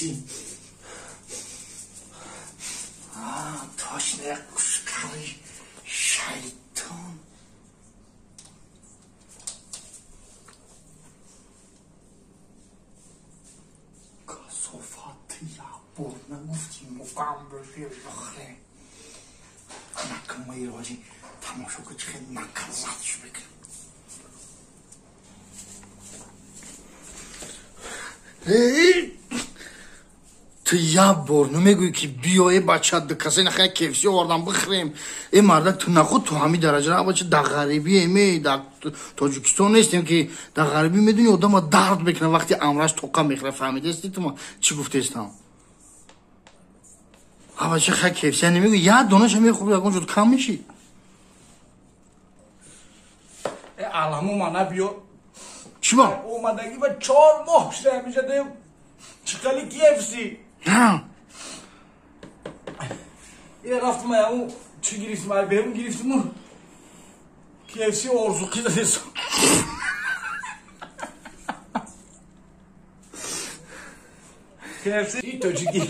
KFC. Точно як кушкари шайтон. Касофат як бор нагуфтӣ мукам боши бихӯре. Накамаи рози тамошо ки чӣ хел наказатш бикунам. Ту як бор намегӯӣ ки биё э бача касе нахая KFC овардам бихӯрем. Э мардак, ту нахуд ту ҳамин дараҷа бача дар ғарибӣ эме, дар Тоҷикистон нестем ки дар ғарибӣ медонӣ одама дард мекунад вақти амраш тоқа мехӯрад. Фаҳмидаисти ту ма чӣ гуфтаистам? А бача хай KFC намегӯ, як донаша мехӯрӣ, ягон ҷо кам мешӣ. Э аламу мана биё. Чӣ ба? Омадагӣ ба 4 моҳ шуда ҳамиша дем чиқали KFC. На. Ина рафтум аяму чӣ гирифтум, ай берун гирифтуму KFC орзуқӣ дадесам. KFC тоҷикӣ.